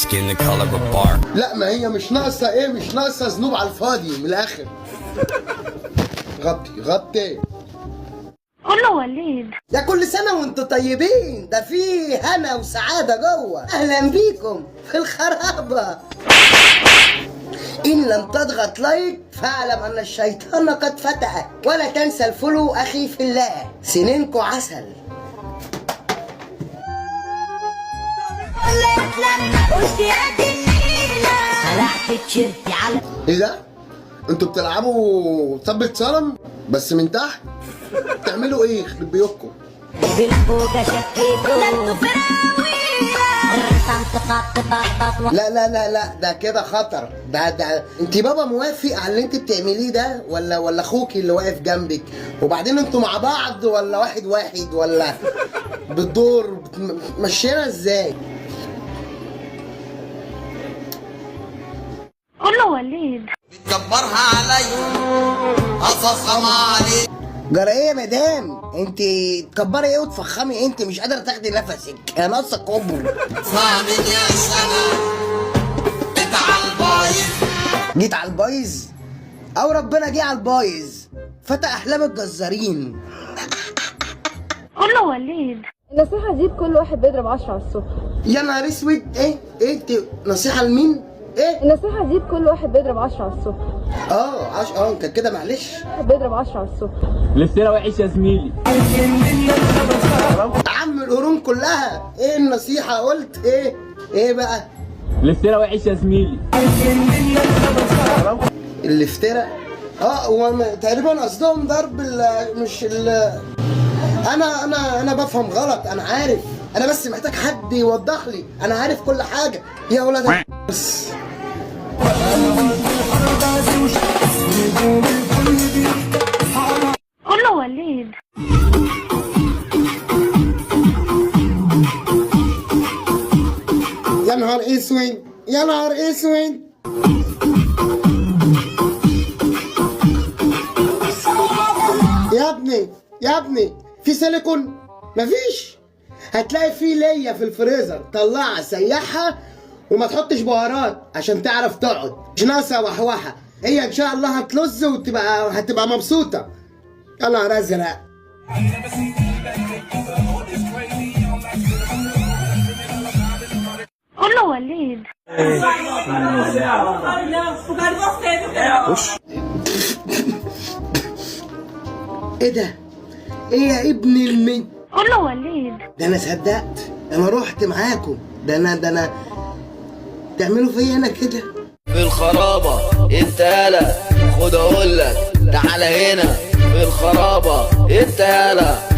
Skin the color of bark. لا، ما هي مش ناقصه ايه، مش ناقصه ذنوب على الفاضي من الاخر. غطي غطي. كله وليد. يا كل سنة وانتم طيبين، ده في هنا وسعادة جوه. أهلا بيكم في الخرابة. إن لم تضغط like فاعلم أن الشيطان قد فتأك، ولا تنسى ال follow أخي في الله. سنينكو عسل. خلعت تيشيرتي على ايه ده؟ انتوا بتلعبوا ثبت صنم بس من تحت؟ بتعملوا ايه يخرب بيوتكم؟ بالفوكة شكيته، رسمت خط طقطق. لا لا لا لا، ده كده خطر. ده انت بابا موافق على اللي انت بتعمليه ده ولا اخوكي اللي واقف جنبك؟ وبعدين انتوا مع بعض ولا واحد واحد ولا بالدور؟ مشينا ازاي؟ كله وليد. بتكبرها عليا، افخمها عليك. جرى ايه يا مدام؟ انت تكبري ايه وتفخمي ايه؟ انت مش قادرة تاخدي نفسك يا ناقصه كبر. فاهمين يا سنة بتاع البايظ. جيت على البايظ، او ربنا جه على البايظ، فتى احلام الجزارين. كله وليد. النصيحة دي بكل واحد بيضرب 10 على الصبح. يا نهار اسود، ايه ايه انت نصيحة لمين؟ ايه؟ النصيحة دي بكل واحد بيضرب 10 على الصبح. اه عش اه كان كده، معلش. واحد بيضرب 10 على الصبح. الافتراء وحش يا زميلي. عم القرون كلها. ايه النصيحة؟ قلت ايه؟ ايه بقى؟ الافتراء وحش يا زميلي. اللي افترى، هو تقريبا قصدهم ضرب ال مش ال انا بفهم غلط، انا عارف، انا بس محتاج حد يوضح لي، انا عارف كل حاجة يا ولاد بس. كله وليد. يا نهار اسود، يا نهار اسود. يا ابني يا ابني، في سيليكون؟ مفيش. هتلاقي في ليا في الفريزر، طلعها سيحها وما تحطش بهارات عشان تعرف تقعد، مش ناقصه وحوحه. هي ان شاء الله هتلز وتبقى هتبقى مبسوطة. يا نهار ازرق. كله وليد. ايه ده؟ ايه يا ابن المن؟ كله وليد. ده انا صدقت، انا رحت معاكم، ده انا تعملوا فيا انا كده؟ في الخرابة انت يالا، خد اقول لك تعالى هنا. في الخرابة انت يالا.